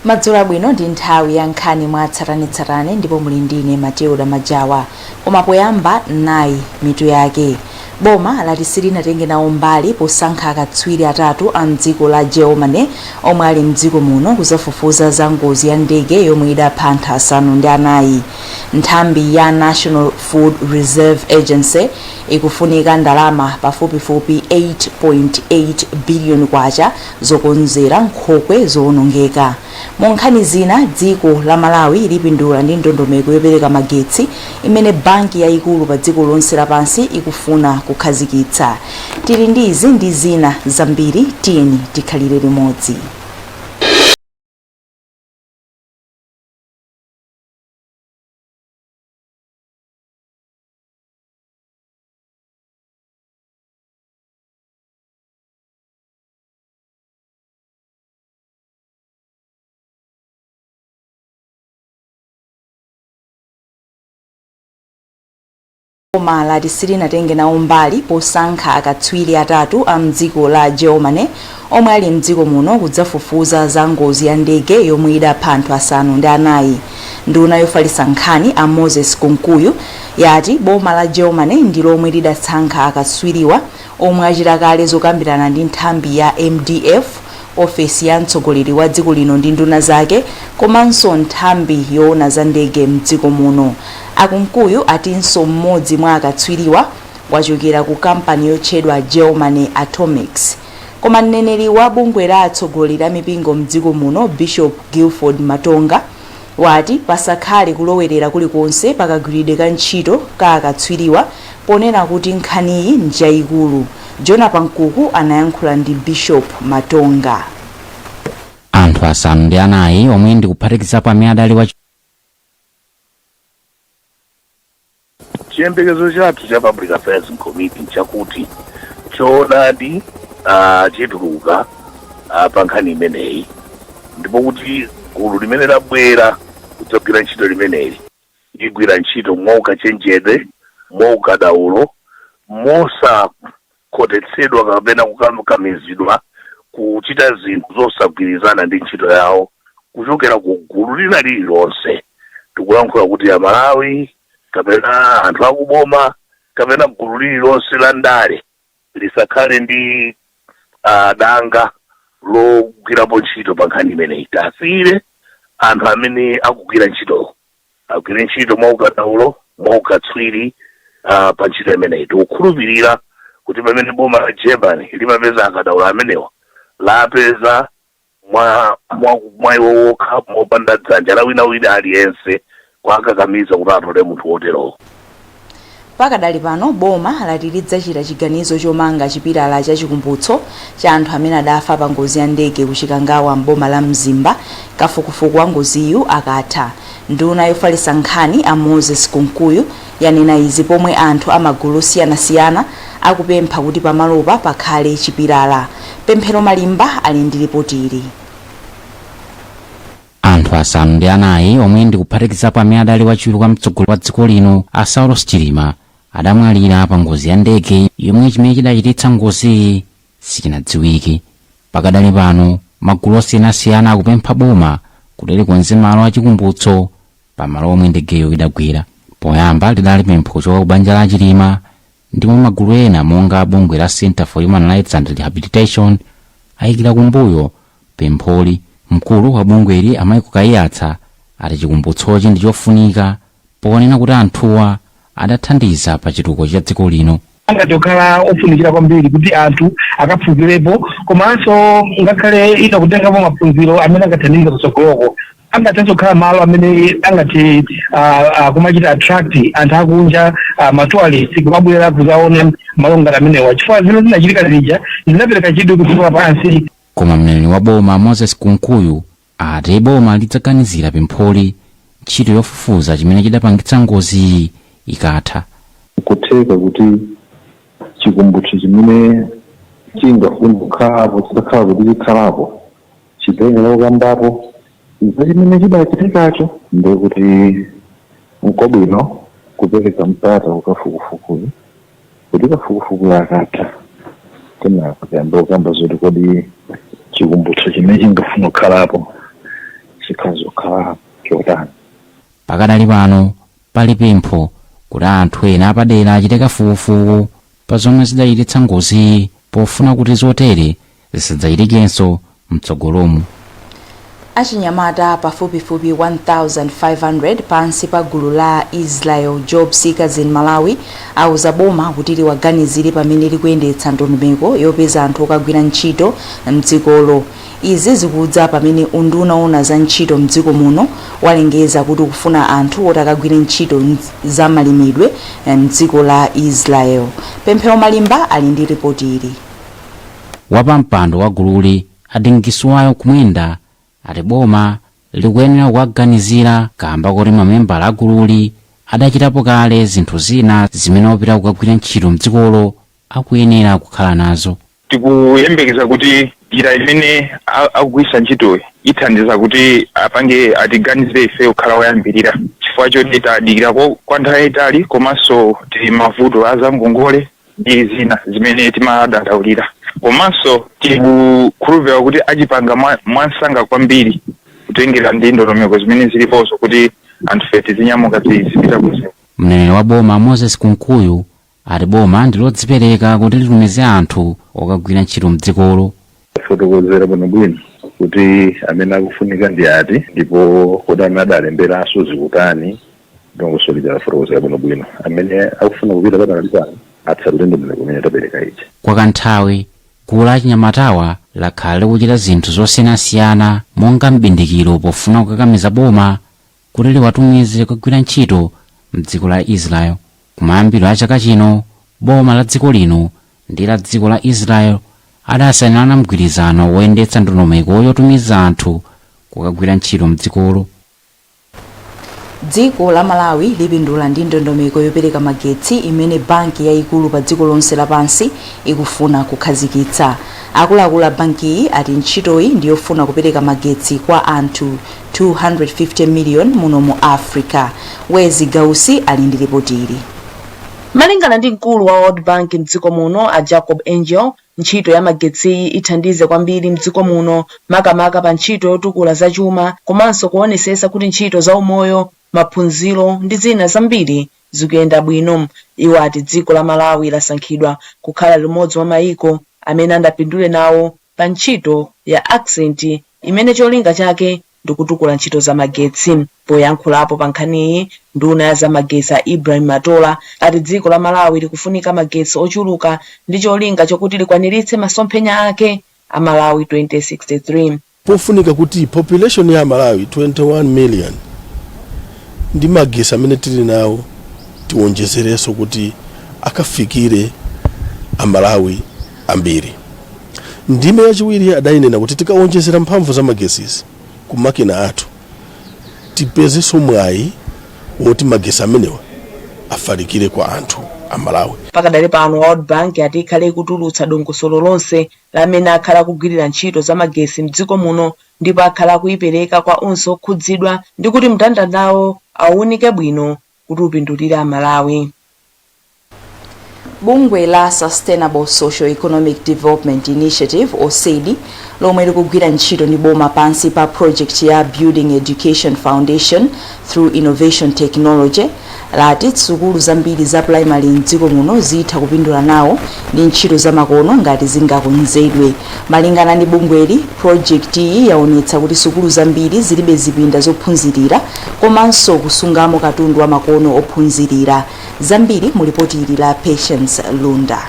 Madzulo abwino. Ndi nthawi ya nkhani mwa tsatanetsatane ndipo muli ndine Matilda Majawa. Koma poyamba, nayi mitu yake. Boma lati silinatenge nawo mbali posankha akatswiri atatu a mdziko la Germany omwe ali mdziko muno kuzafufuza za ngozi ya ndege yomwe idapha anthu 4. Nthambi ya National Food Reserve Agency ikufunika ndalama pafupifupi 8.8 biliyoni kwacha zokonzera nkhokwe zowonongeka. Mu nkhani zina, dziko la Malawi lipindula ndi ndondomeko yopereka magetsi imene banki yayikulu pa dziko lonse lapansi ikufuna kukhazikitsa. Tili ndi izi ndi zina zambiri, tiyeni tikhalire limodzi. Boma lati silinatenge nawo mbali posankha akatswiri atatu a mdziko la Germany omwe ali mdziko muno kudzafufuza za ngozi ya ndege yomwe idapha anthu 4. Nduna yofalitsa nkhani a Moses Kunkuyu yati boma la Germany ndi lomwe lidasankha akatswiriwa, omwe achita kale zokambirana ndi nthambi ya MDF, ofesi ya mtsogoleri wa dziko lino ndi nduna zake, komanso nthambi yoona za ndege mdziko muno. Akunkuyu atinso mmodzi mwa akatswiriwa wachokera ku kampani yotchedwa Germany Atomics. Koma mneneri wa bungwe la atsogoleri a mipingo mdziko muno, Bishop Guilford Matonga, wati pasakhale kulowerera kulikonse pakagwiridwe ka ntchito ka akatswiriwa, ponena kuti nkhaniyi njayikulu. Jona Pankuku anayankhula ndi Bishop Matonga. Anthu 4 omwe ndikuphatikizapo amene adali wa Chiyembekezo chathu cha Public Affairs Committee nchakuti choonadi chituluka pa nkhani imeneyi, ndipo kuti gulu limene labwera kudzagwira ntchito limeneli ligwira ntchito mwaukachenjede, mwaukadaulo, mosakhotetsedwa kapena kukakamizidwa kuchita zinthu zosagwirizana ndi ntchito yawo kuchokera ku gulu lina lililonse. Tikulankhula kuti Amalawi kapena anthu akuboma kapena gulu lililonse la ndale lisakhale ndi danga logwirapo ntchito pa nkhani imeneyi. Tasiyire anthu amene akugwira ntchitowo agwire ntchito mwaukadaulo, mwaukatswiri pa ntchito imeneyi. Tikukhulupirira kuti pamene boma la Germany limapeza akadaulo amenewa, lapeza mwa iwo wokha, mopanda dzanja la wina wina aliyense kuwakakamiza kuti atole munthu woterowo. Pakadali pano, boma lati lidzachita chiganizo chomanga chipilala cha chikumbutso cha anthu amene adafa pa ngozi ya ndege ku Chikangawa m'boma la Mzimba kafukufuku wa ngoziyu akatha. Nduna yofalitsa nkhani a Moses Kunkuyu yanena izi pomwe anthu amagulu osiyanasiyana akupempha kuti pamalopa pakhale chipilala. Pemphero Malimba ali ndi ripoti ili. Anthu 4 omwe ndikuphatikizapo amene adali wachiwiri kwa mtsogoleri wa dziko lino a Saulos Chilima adamwalira pa ngozi ya ndege yomwe chimene chidachititsa ngoziyi sichinadziwike. Pakadali pano, magulu osiyanasiyana akupempha boma kuti likonze malo achikumbutso pamalo omwe ndegeyo idagwera. Poyamba lidali pempho kuchoka ku banja la Chilima, ndipo magulu ena monga bungwe la Center for Human Rights and Rehabilitation ayikira kumbuyo pempholi. Mkulu wa bungweli a Michael Kaiyatsa ati chikumbutsochi ndi chofunika, ponena kuti anthuwa adathandiza pa chitukuko cha dziko lino. Angathe kukhala ofunikira kwambiri kuti anthu akaphunzirepo, komanso ngakhale ina kutengapo maphunziro amene angathandize kutsogoloko. Angathenso kukhala malo amene angathe kumachita attract anthu akunja, ma tourist, kumabwera kuzaona malo ngati amenewa, chifukwa zimene zinachitika zija zinapereka chidwi ku dziko lapansi. Koma mneneri wa boma Moses Kunkuyu ati boma lidzaganizira pempholi ntchito yofufuza chimene chidapangitsa ngoziyi ikatha. Kutheka kuti chikumbutso chimene chingafune kukhalapo, chitakhala kuti chikhalapo, chidzayenera kukambapo za chimene chidachitikacho. Ndiye kuti nkwabwino kupereka mpata kukafukufukuyu, kuti kafukufukuyu akatha, kenako tiyambe kukamba zoti kodi chikumbutso chimene chingafune kukhalapo Zikhala chotani? Pakadali pano pali pempho kuti anthu ena apadera achite kafukufuku pa zomwe zidachititsa ngoziyi pofuna kuti zotere zisadzachitikenso mtsogolomu. Achinyamata pafupifupi 1500 pansi pa gulu la Israel Job Seekers in Malawi auza boma kuti liwaganizire pamene likuyendetsa ndondomeko yopeza anthu okagwira ntchito mdzikolo. Izi zikudza pamene unduna owona za ntchito mdziko muno walengeza kuti ukufuna anthu oti akagwire ntchito za malimidwe mdziko la Israel. Pemphero Malimba ali ndi ripoti ili. Wapampando wa gululi, Adingisiwayo Kumwenda, ati boma likuyenera kuwaganizira kamba kuti mamembala a gululi adachitapo kale zinthu zina zimene opita kukagwira ntchito mdzikolo akuyenera kukhala nazo. Tikuyembekeza kuti njira imene akugwiritsa ntchitoyi ithandiza kuti apange atiganizire ife kukhala woyambirira, chifukwa choti tadikirako kwa nthawi yayitali, komanso tili mavuto a zangongole ndi zina zimene timadandaulira. Komanso tikukhulupirira kuti achipanga mwansanga kwambiri kutengera ndi ndondomeko zimene zilipozo kuti anthufe tizinyamuka tizipita kuzimu. Mneneri wa boma Moses Kunkuyu ati boma ndi lodzipereka kuti litumize anthu okagwira ntchito mdzikolo. Fotokozera bwinobwino kuti amene akufunika ndi ati, ndipo kodi amene adalemberanso zikutani. Dongosolo lija lafotokozera bwinobwino amene akufuna kupita pakanali pano atsatire ndondomeko imene tapereka ija. Kwa kanthawi gulu la achinyamatawa lakhala likuchita zinthu zosiyanasiyana monga mbindikiro pofuna kukakamiza boma kuti liwatumize kukagwira ntchito mdziko la Israel. Kumayambiro a chaka chino, boma la dziko lino ndi la dziko la Israel adasayinirana mgwirizano woyendetsa ndondomeko yotumiza anthu kukagwira ntchito mdzikolo. Dziko la Malawi lipindula ndi ndondomeko yopereka magetsi imene banki yayikulu pa dziko lonse lapansi ikufuna kukhazikitsa. Akuluakulu a bankiyi ati ntchitoyi ndiyofuna kupereka magetsi kwa anthu 250 million muno mu Africa. Wezi Gausi ali ndi ripoti ili. Malingana ndi mkulu wa World Bank mdziko muno a Jacob Angel, ntchito ya magetsiyi ithandize kwambiri mdziko muno, makamaka pa ntchito yotukula zachuma komanso kuonesesa kuti ntchito za umoyo, maphunziro ndi zina zambiri zikuyenda bwino. Iwo ati dziko la Malawi lasankhidwa kukhala limodzi mwa mayiko amene andapindule nawo pa ntchito ya Accent imene cholinga chake ndikutukula ntchito za magetsi. Poyankhulapo pa nkhaniyi, nduna ya zamagetsi a Ibrahim Matola ati dziko la Malawi likufunika magetsi ochuluka ndi cholinga chokuti likwaniritse masomphenya ake a Malawi 2063. Pofunika kuti population ya Malawi 21 million ndi magesi amene tili nawo tiwonjezerenso kuti akafikire Amalawi ambiri. Ndime yachiwiri adayinena kuti tikawonjezera mphamvu za magesizi ku makina athu, tipezenso mwayi woti magesi amenewa afalikire kwa anthu a Malawi. Pakadali pano World Bank ati ikhale ikutulutsa dongosolo lonse lamene akhala akugwirira ntchito za magesi mdziko muno, ndipo akhala akuyipereka kwa onse okhudzidwa ndi kuti mndandandawo awunike bwino kuti upindulire Amalawi. Bungwe la Sustainable Social Economic Development Initiative, USEDI, lomwe likugwira ntchito ndi boma pansi pa project ya Building Education Foundation through Innovation Technology, lati sukulu zambiri za primary mdziko muno zitha kupindula nawo ndi ntchito zamakono ngati zingakonzedwe. Malingana ndi bungweli, project iyi yaonetsa kuti sukulu zambiri zilibe zipinda zophunzirira komanso kusungamo katundu wa makono ophunzirira. Zambiri mu lipoti ili la Patience Lunda.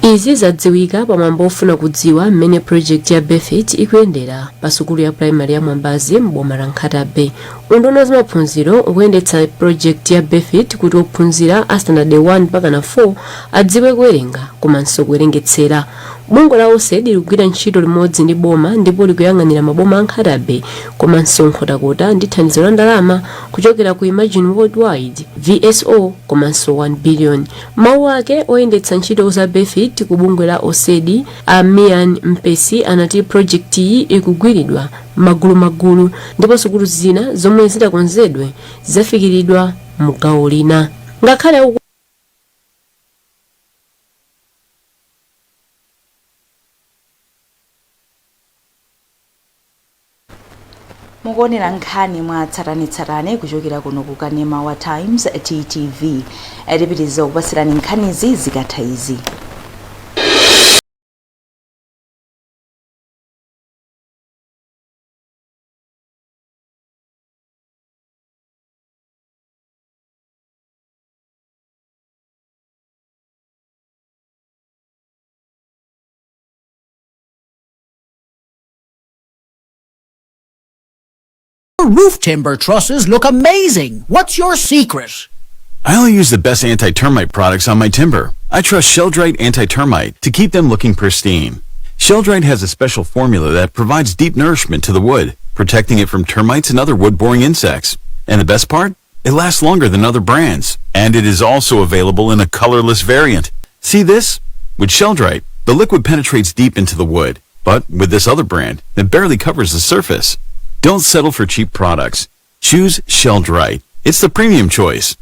Izi zadziwika pamwambo ofuna kudziwa mmene project ya BEFIT ikuyendera pa sukulu ya primary ya Mwambazi m'boma la Nkhata Bay. Unduna zamaphunziro ukuyendetsa project ya BEFIT kuti ophunzira a standard 1 mpaka na 4 adziwe kuwerenga komanso kuwerengetsera. Bungwe la USAID likugwira ntchito limodzi ndi boma ndipo likuyang'anira maboma a Nkhata Bay komanso Nkhotakota ndi thandizo la ndalama kuchokera ku Imagine Worldwide, VSO komanso 1 billion. Mawu ake, oyendetsa ntchito za BEFIT ku bungwe la USAID a Mian Mpesi anati project iyi ikugwiridwa magulumagulu ndipo sukulu zina zomwe zidakonzedwe zidzafikiridwa mu gawo lina. Ngakhale Mukuonera nkhani mwa tsatanetsatane kuchokera kuno ku kanema wa Times, TTV. Tipitiriza kupatsirani nkhanizi zikatha izi. Roof timber trusses look amazing. What's your secret? I only use the best anti-termite products on my timber. I trust Sheldrite Anti-Termite to keep them looking pristine. Sheldrite has a special formula that provides deep nourishment to the wood, protecting it from termites and other wood-boring insects. And the best part? It lasts longer than other brands. And it is also available in a colorless variant. See this? With Sheldrite, the liquid penetrates deep into the wood. But with this other brand, it barely covers the surface. Don't settle for cheap products. Choose Sheldrite. It's the premium choice.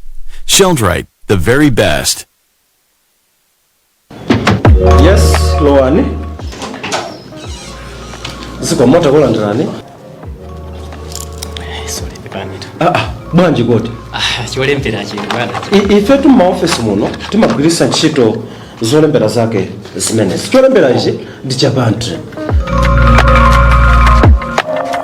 Sheldrite, the very best. Yes, lowani. Zikomo, takulandirani. Sorry, pepani. Ah, ah, bwanji kodi? Ah, cholembera chino, bwana. Ifetu m'maofesi muno timagwiritsa ntchito zolembera zake zimenezi. Cholembera ichi ndi cha Bentley.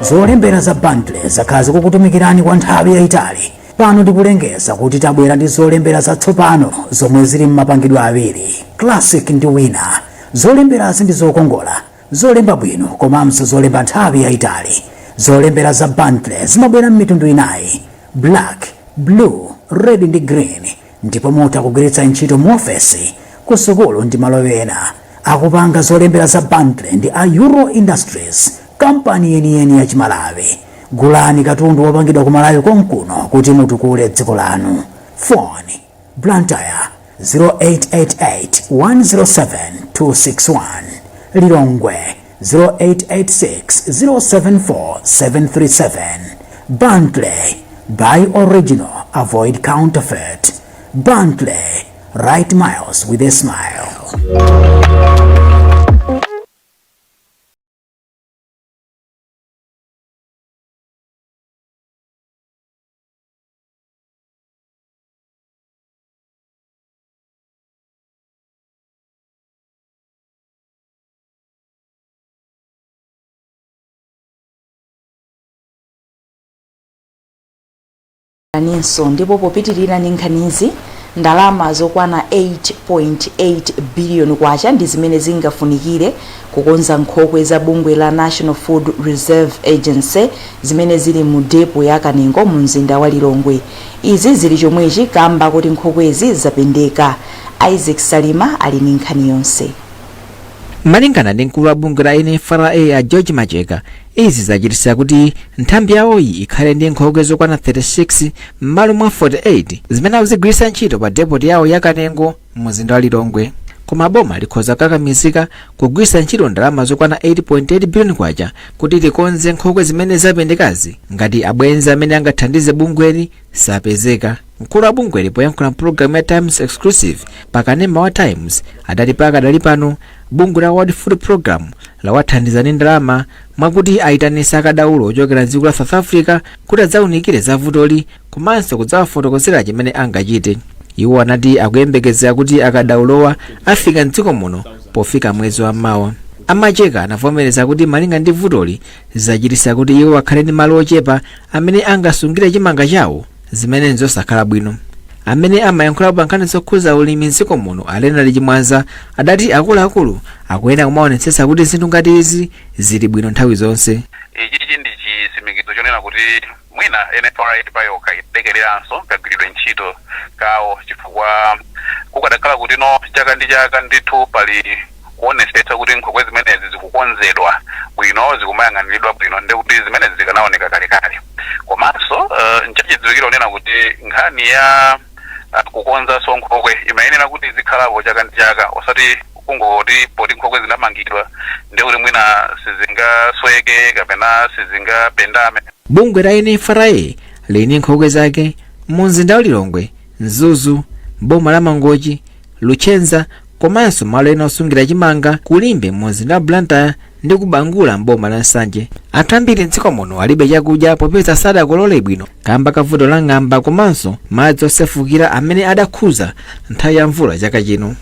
Zolembera za Bentley zakhala zikukutumikirani kwa nthawi yayitali. Pano tikulengeza kuti tabwera ndi zolembera zatsopano zomwe zili m'mapangidwe awiri, Classic ndi Wina. Zolemberazi ndi zokongola, zolemba bwino komanso zolemba nthawi yayitali. Zolembera za Bentley zimabwera m'mitundu inayi: black, blue, red ndi green, ndipo mutha kugwiritsa ntchito mu ofesi, ku sukulu ndi malo ena. Akupanga zolembera za Bentley ndi a Euro Industries, kampani yeniyeni ya Chimalawi. Gulani katundu wopangidwa ku Malawi konkuno kuti mutukule dziko lanu. Phone: Blantyre 0888 107 261, Lilongwe 0886 074 737. Bentley, buy original, avoid counterfeit. Bentley, write miles with a smile. Ninso ndipo popitirira ndi nkhanizi, ndalama zokwana 8.8 biliyoni kwacha ndi zimene zingafunikire kukonza nkhokwe za bungwe la National Food Reserve Agency zimene zili mu depo ya Kanengo mu mzinda wa Lilongwe. Izi zili chomwechi kamba kuti nkhokwezi zapendeka. Isaac Salima ali ndi nkhani yonse. Malingana ndi mkulu wa bungwe la NFRA a George Macheka, izi zachititsa kuti nthambi yawoyi ikhale ndi nkhokwe zokwana 36 m'malo mwa 48 zimene akuzigwiritsa ntchito pa depoti yawo ya Kanengo mu mzinda wa Lilongwe. Koma boma likhoza kukakamizika kugwiritsa ntchito ndalama zokwana 8.8 biliyoni kwacha kuti likonze nkhokwe zimene zapendekazi ngati abwenzi amene angathandize bungweli sapezeka. Mkulu wa bungweli poyankhula mpulogalamu ya Times Exclusive pa kanema wa Times adati pakadali pano bungwe la World Food Program lawathandiza ndi ndalama mwakuti ayitanisa akadaulo ochokera mdziko la South Africa kuti adzawunikire za vutoli komanso kudzawafotokozera chimene angachite. Iwo anati akuyembekezera kuti akadaulowa afika mdziko muno pofika mwezi wa mawa. Amacheka anavomereza kuti malinga ndi vutoli zachititsa kuti iwo akhale ndi malo ochepa amene angasungire chimanga chawo, zimene nzosakhala bwino. Amene amayankhulapo pa nkhani zokhuza ulimi mdziko muno a Leonard Chimwaza adati akuluakulu akuyenera kumaonetsetsa kuti zinthu ngati izi zili bwino nthawi zonse. Ichichi ndi chitsimikizo chonena kuti mwina NFRA payokha idekereranso kagwiridwe ntchito kawo, chifukwa kukadakhala kuti no chaka ndi chaka ndithu pali kuonesetsa kuti nkhokwe zimenezi zikukonzedwa bwino, zikumayang'aniridwa bwino, ndikuti zimenezi zikanaoneka kalekale. Komanso nchachidziwikire kunena kuti nkhani ya kukonzanso nkhokwe imayenera kuti izikhalapo chaka ndi chaka, osati kungoti poti nkhokwe zinamangidwa ndikuti mwina sizingasweke kapena sizingapendame. Bungwe la NFRA lili ndi nkhokwe zake mu mzinda wa Lilongwe, Mzuzu, boma la Mangochi, Luchenza komanso malo ena osungira chimanga ku Limbe mu mzinda wa Blantyre. Ndi kubangula mboma la Nsanje. Anthu ambiri mdziko muno alibe chakudya popeza sadakolole bwino kamba kavuto la ng'amba komanso madzi osefukira amene adakhuza nthawi ya mvula chaka chino.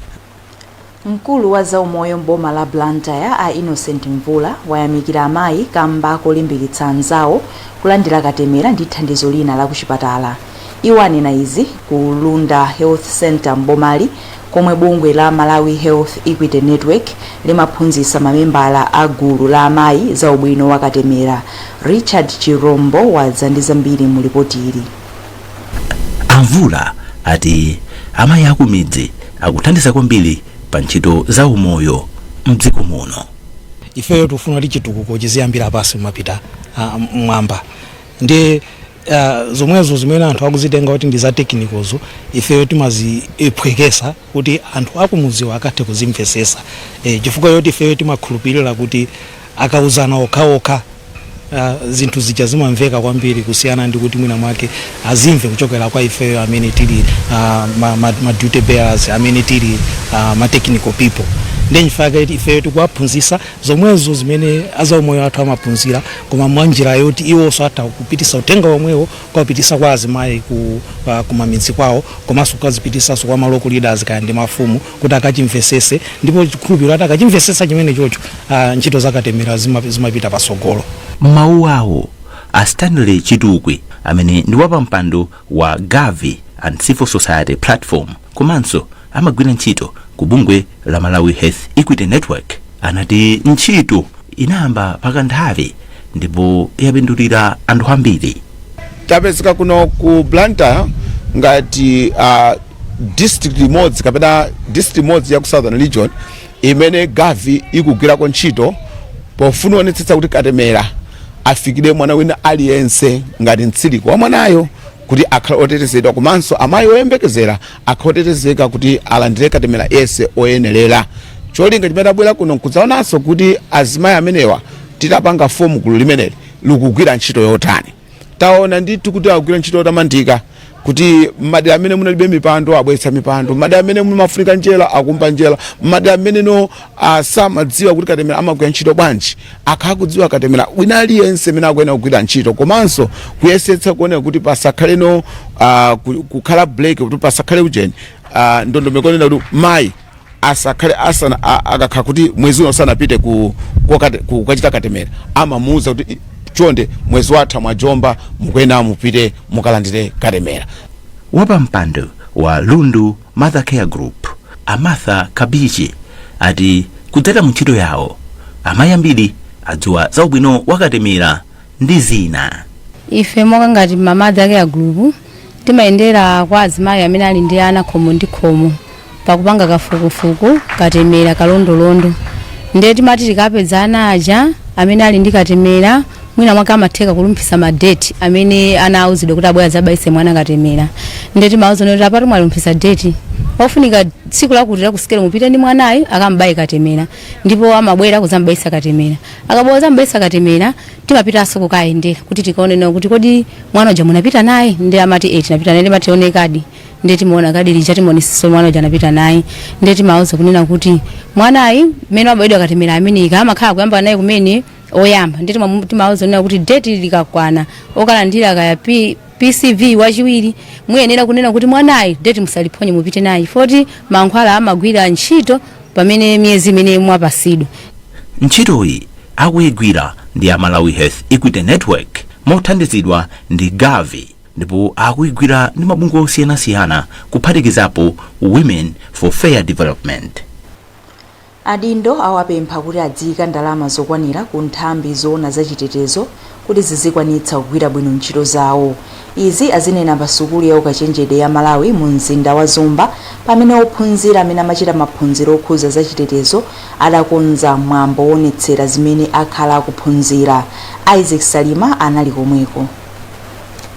Mkulu wa zaumoyo mboma la Blantyre, a Innocent Mvula, wayamikira amayi kamba kolimbikitsa anzawo kulandira katemera ndi thandizo lina la kuchipatala. Iwo anena izi ku Lunda Health Center mbomali, komwe bungwe la Malawi Health Equity Network limaphunzitsa mamembala a gulu la amayi za ubwino wa katemera. Richard Chirombo wadza ndi zambiri mu ripoti ili. Amvula ati amayi akumidzi akuthandiza kwambiri pa ntchito za umoyo mdziko muno. Ifeyo tikufuna kuti chitukuko chiziyambira pasi mapita mwamba, ndi zomwezo zimene anthu akuzitenga kuti ndi za technicalzo, ifeyo timaziphwekesa kuti anthu akumudziwa akathe kuzimvesesa, chifukwa yoti ifeyo timakhulupirira kuti akauzana okhaokha, zinthu zija zimamveka kwambiri kusiyana ndi kuti mwina mwake azimve kuchokera kwa ifeyo amene tili ma duty bearers, amene tili ma technical people. Ndi nchifukwa ifeyo tikuwaphunzitsa zomwezo zimene azaumoyo athu amaphunzira, koma mwanjira yoti iwonso atha kupitisa uthenga omwewo, kuwapitisa kwa azimayi kumamidzi kwawo, komanso kukazipitisanso kwa ma local leaders kaya ndi mafumu kuti akachimvesese. Ndipo chikhulupiriro ati akachimvesesa chimene chocho, ntchito zakatemera zimapita pasogolo. M'mawu awo, a Stanley Chitukwi, amene ndi wapampando wa Gavi and Civil Society Platform komanso amagwira ntchito ku bungwe la Malawi Health Equity Network, anati ntchito inayamba pakanthawi ndipo yapindulira anthu ambiri. Tapezeka kuno ku Blantyre ngati district imodzi kapena district imodzi ya ku Southern Region imene Gavi ikugwirako ntchito pofuna kuonetsetsa kuti katemera afikire mwana wina aliyense ngati mtsiliko wa mwanayo kuti akhale otetezedwa, komanso amayi oyembekezera akhale otetezeka kuti alandire katemera yense oyenerera. Cholinga chimene tabwera kuno nkudzaonanso kuti azimayi amenewa titapanga form gulu limeneli likugwira ntchito yotani. Taona ndithu kuti akugwira ntchito yotamandika, kuti madera amene munalibe mipando abweretsa mipando, madera amene mumafunika njera akumba njera, madera amene no samadziwa kuti katemera amagwira ntchito bwanji akhala kudziwa katemera wina aliyense amene akuyenera kugwira ntchito, komanso kuyesetsa kuoneka kuti pasakhale no kukhala break, kuti pasakhale ujeni ndondomeko yonena kuti mayi asakhale asana akakhala kuti mwezi uno sanapite kukachita katemera, amamuwuza kuti, "Chonde, mwezi watha mwajomba, mukuyenera mupite mukalandire katemera." Wapampando wa Lundu Mother Care Group, Amartha Kabichi, ati kudzera mu ntchito yawo amayi ambiri adziwa za ubwino wa katemera ndi zina. Ife monga ngati ma mother care group timayendera kwa azimayi amene ali ndi ana khomo ndi khomo pakupanga kafukufuku katemera kalondolondo. Ndiye timati tikapeza ana aja amene ali ndi katemera, mwina mwake amatheka kulumphisa madeti amene ana auzidwa kuti abwera adzabayise mwana katemera. Ndiye timawuza kuti apatu mwalumphisa deti, ofunika tsiku lakuti lakusikelo mupite ndi mwanayo akambaye katemera, ndipo amabwera kuzambayisa katemera. Akabwera kuzambayisa katemera, timapitanso kukayendera kuti tikaone nawo kuti kodi mwana uja munapita naye? Ndi amati, "Eh, tinapita naye." Timati tione kadi, ndiye timaona kadi lija, timaonesenso mwana uja anapita naye. Ndiye timawuza kunena kuti mwanayi mmene wabayidwa katemera ameneka amakhala kuyamba naye kumene oyamba. Ndiye timawuza kunena kuti deti likakwana okalandira kaya PCV wachiwiri, muyenera kunena kuti mwanayi deti musaliphonye, mupite naye, foti mankhwala amagwira ntchito pamene miyezi imene mwapasidwa. Ntchitoyi akuyigwira ndi a Malawi Health Equity Network mothandizidwa ndi Gavi, ndipo akuyigwira ndi mabungwe osiyanasiyana kuphatikizapo Women for Fair Development. Adindo awapempha kuti adziyika ndalama zokwanira ku nthambi zoona zachitetezo kuti zizikwanitsa kugwira bwino ntchito zawo. Izi azinena pa sukulu ya ukachenjede ya Malawi mu mzinda wa Zomba, pamene ophunzira amene amachita maphunziro okhuza zachitetezo adakonza mwambo woonetsera zimene akhala akuphunzira. Isaac Salima anali komweko.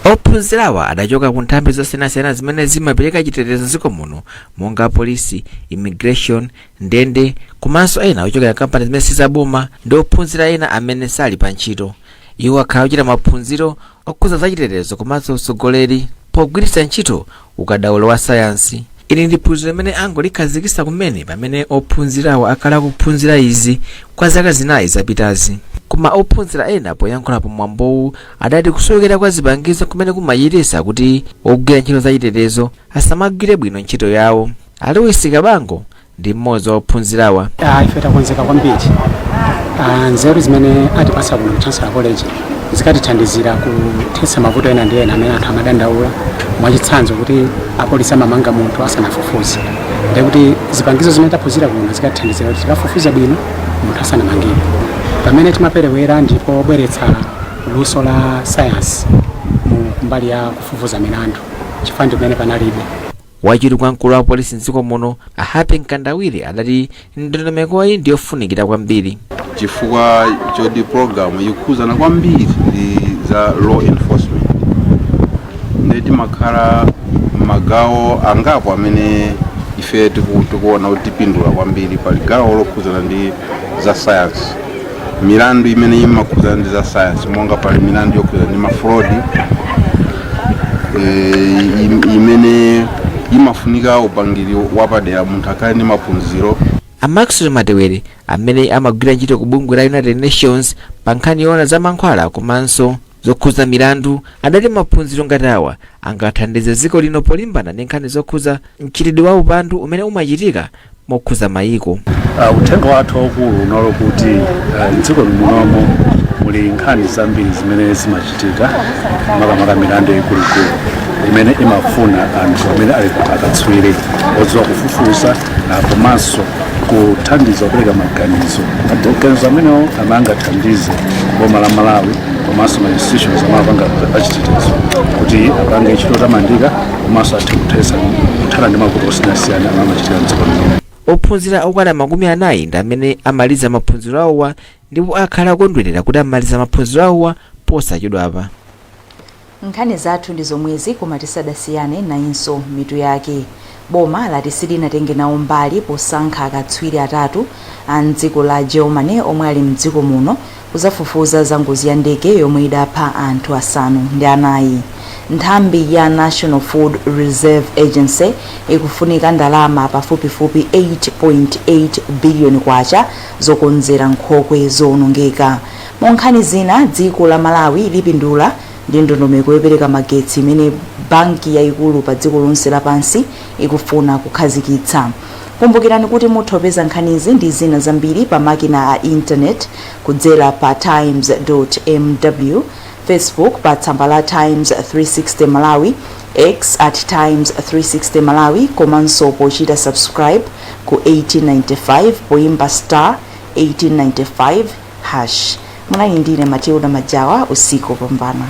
Ophunzirawa adachoka ku nthambi zosiyanasiyana zimene zimapereka chitetezo m'dziko muno, monga polisi, immigration, ndende, komanso ena ochokera kampani zimene sizaboma ndi ophunzira ena amene sali pa ntchito. Iwo akhala ochita maphunziro okhuza zachitetezo komanso utsogoleri pogwiritsa ntchito ukadaulo wa sayansi. Ili ndi phunziro limene angolikhazikitsa kumene pamene ophunzirawo akhala akuphunzira izi kwa zaka 4 zapitazi. Koma ophunzira ena poyankhula pamwambowu adati kusowekera kwa zipangizo kumene kumachititsa kuti ogwira ntchito zachitetezo asamagwire bwino ntchito yawo. A Lewis Kabango ndi mmodzi wa ophunzirawa. Ife takonzeka kwambiri. Nzeru zimene atipasa kuno ku Chancellor College zikatithandizira kuthetsa mavuto ena ndi ena amene anthu amadandaula, mwachitsanzo kuti apolisi amamanga munthu asanafufuze. Ndekuti zipangizo zimene taphunzira kuno zikatithandizira kuti tikafufuze bwino munthu asanamangidwe. Pamene timaperewera ndipo bweretsa luso la science mu mbali ya kufufuza milandu, chifukwa ndi kumene panalibe. Wachiwiri kwa mkulu wa polisi mdziko muno a Happy Mkandawire adati ndondomekoyi ndiyofunikira kwambiri. Chifukwa choti program ikukhuzana kwambiri ndi za law enforcement, ndi timakhala magawo angapo amene ife tikuona kuti tipindula kwambiri. Pali gawo lokhuzana ndi za science, milandu imene imakhuzana ndi za science, monga pali milandu yokhuzana ndi mafraud imene imafunika upangiri wapadera, munthu akhale ndi maphunziro. A Maxwell Matewere amene amagwira ntchito ku bungwe la United Nations pa nkhani yoona za mankhwala komanso zokhuza milandu adati maphunziro ngati awa angathandize dziko lino polimbana ndi nkhani zokhuza mchitidwe wa upandu umene umachitika mokhuza mayiko. Uthenga wathu waukulu unalo kuti mdziko munomo muli nkhani zambiri zimene zimachitika, makamaka milandu ikuluikulu imene imafuna anthu amene ali akatswiri odziwa kufufuza komanso kuthandiza kupereka maganizo, maganizo amenewo amene angathandize boma la Malawi komanso ma institutions amene apanga achitetezo kuti apange ntchito yotamandika komanso athe kuthetsa, kuthana ndi mavuto osiyanasiyana amene amachitika mdziko muno. Ophunzira okwana 40 ndi amene amaliza maphunziro awowa ndipo akhala akondwerera kuti amaliza maphunziro awowa posachedwapa. Nkhani zathu ndi zomwezi, koma tisadasiyane nayinso mitu yake. Boma lati silinatenge nawo mbali posankha akatswiri atatu a mdziko la Germany omwe ali mdziko muno kuzafufuza za ngozi ya ndege yomwe idapha anthu 4. Nthambi ya National Food Reserve Agency ikufunika ndalama pafupifupi 8.8 biliyoni kwacha zokonzera nkhokwe zowonongeka. Mu nkhani zina, dziko la Malawi lipindula ndi ndondomeko yopereka magetsi imene banki yayikulu pa dziko lonse lapansi ikufuna kukhazikitsa. Kumbukirani kuti mutha kupeza nkhanizi ndi zina zambiri pa makina a internet kudzera pa times.mw, Facebook pa tsamba la Times 360 Malawi, X at Times 360 Malawi, komanso pochita subscribe ku 1895 poimba star 1895 hash. Munali ndine Matilda Majawa. Usiku wopambana.